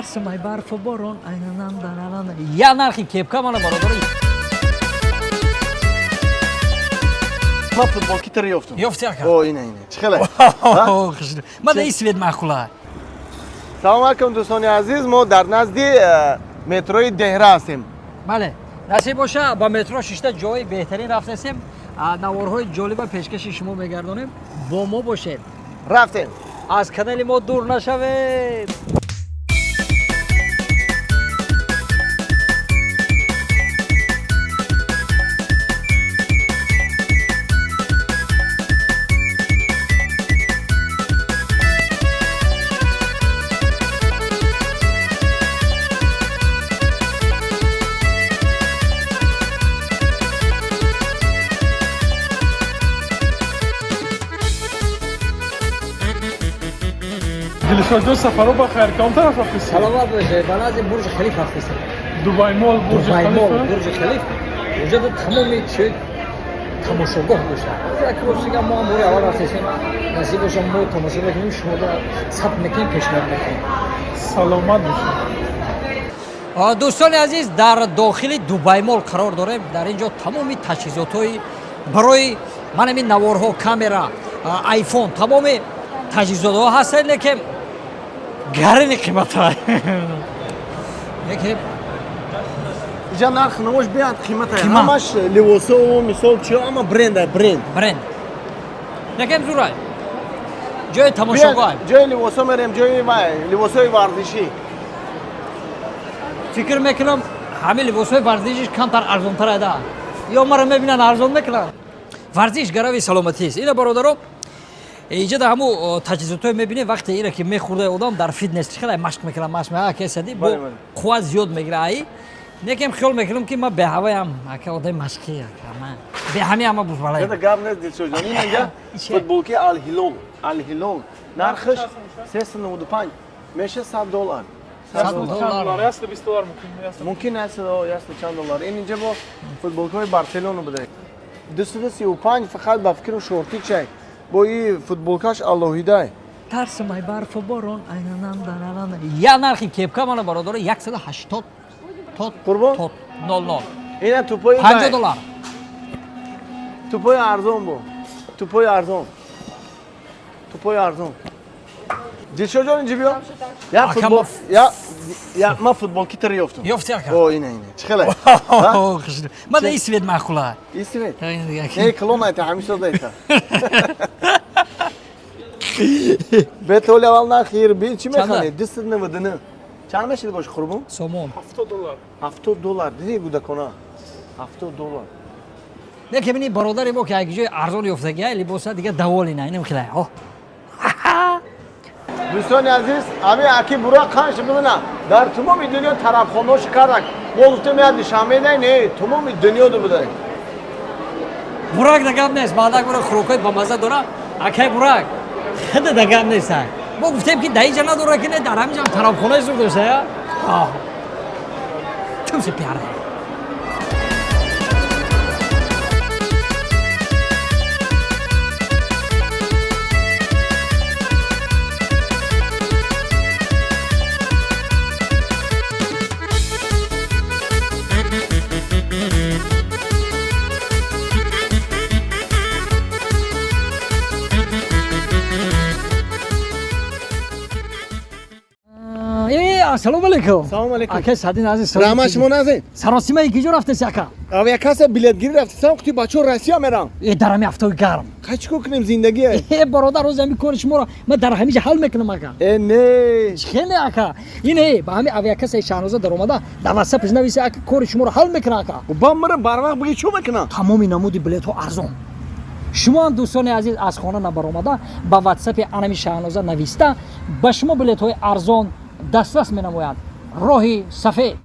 Тарсмай барфу борон. Я нархи кепка мана, бародаро. Ман футболки тира ёфтам. Ёфти, ака? О, ина, ина. Чӣ хеле? Мада ин свет маъқула. Салом алайкум, дӯстони азиз, мо дар назди метрои Деҳра ҳастем. Бале, насиб боша, ба метро шишта ҷои беҳтарин рафтасем, наворҳои ҷолиба пешкаши шумо мегардонем. Бо мо бошед. Рафтем. Аз канали мо дур нашавед. Дилшодҷон, сафаро ба хайр, кадом тараф рафтеси? Саломат бошед, ба назди Бурҷи Халиф рафтесем. Дубай Мол, Бурҷи Халифа. Бурҷи Халиф уҷада тамоми чӣ тамошогоҳ бошад. Як ростига мо ҳам бори аввал рафтесем. Насиб боша, мо тамошо мекунем, шуморо сабт мекунем, пешниҳод мекунем. Саломат бошед. Дӯстони азиз, дар дохили Дубаймол қарор дорем. Дар ин ҷо тамоми таҷҳизотҳои барои ман ҳамин наворҳо, камера, айфон, тамоми таҷҳизотҳо ҳастанд, лекин гарини қимата, лекин Иҷа нарх намош биад қимата. Қимат. Ҳамаш либосову мисол чи, ҳама бренда, бренд. Бренд, лекин зурай ҷои тамошогоҳ. Ҷои либосо мерем, ҷои вай, либосои варзишӣ. Фикр мекунам, ҳамин либосҳои варзишиш камтар арзонтар ада ё маро мебинанд, арзон мекунанд. Варзиш гарави саломатист. Ина, бародаро, иҷада ҳаму таҷҳизотҳое мебинем, вақте ира ки мехӯрда, одам дар фитнес чӣ хеле машқ мекунад, машқ кесади бо қувват зиёд мегира. Ай некем хиёл мекунам, ки ман беҳаваям, ака, одами машқӣ, ака, ман беҳами ҳама бузбалай. Это гап нест, Дилшодҷон, ин инҷа футболки Алҳилол, Алҳилол, нархаш 395 меша, 100 доллар. 100 доллар. 120 доллар мумкин. Мумкин аст, ясно, чанд доллар. Ин инҷа бо футболкаҳои Барселона буда, 235 фақат. Ба фикру шортичай, бо и футболкаш алоҳидай. Тарсмай барфу борон. Я нархи кепка мана, бародаро, 180 тот. Қурбон? Тот нол нол. Ина тупои 50 доллар. Тупои арзон, бо тупои арзон, тупои арзон. Дилшодҷон, инҷи биё, я футбол, я ман футболки тира ёфтам. Ёфти, ака? О, ина, ина. Чӣ хеле? Мада ин свет маъқула. И свет не клон айта, ҳамин айта. Бетоли аввал нархи ир бин, чӣ механед? 299 чанд мешид боши, қурбон? Сомон. 70 доллар. 70 доллар, диди, гудакона, 70 доллар. Не ки бини, бародари мо ки як ҷои арзон ёфтагия либоса, дига даволина инам хеле. Дӯстони азиз, ами аки бура қанша бибина, дар тамоми дунё тарабхонаоши кардак. Мо гуфтем, я Душанбе не, не, тамоми дунё ду буда. Бурак да гап нест, баъдак бура хӯрокҳои бамаза дора. Акай Бурак хида да гап нест. Мо гуфтем, ки дар инҷа надора, ки не, дар ҳаминҷа тарабхонаи зур дошта. Я тумси пиара. Ассалому алайкум. Салому алайкум. Ака Садин азиз. Раҳмат, шумо назед. Саросима ки ҷо рафтеси, ака? Авиакасса билетгирӣ рафтесам, қути бачаҳо Россия мерам. Э, дар ҳами ҳафтаи гарм? Қай, чӣ кор кунем, зиндагие. Э, бародар, рӯзи ҳами кори шуморо ман дар ҳамиҷа ҳал мекунам, ака. Э, не. Хеле, ака, ине ба ҳами авиакассаи Шаҳноза даромада, дар ватсапш нависи, ака, кори шуморо ҳал мекунам, ака. Ба мара барвақт биги, чӣ мекунам? Тамоми намуди билетҳо арзон. Шумо ҳам, дӯстони азиз, аз хона набаромада, ба ватсапи анами Шаҳноза нависта, ба шумо билетҳои арзон дастрас менамояд. Роҳи сафед.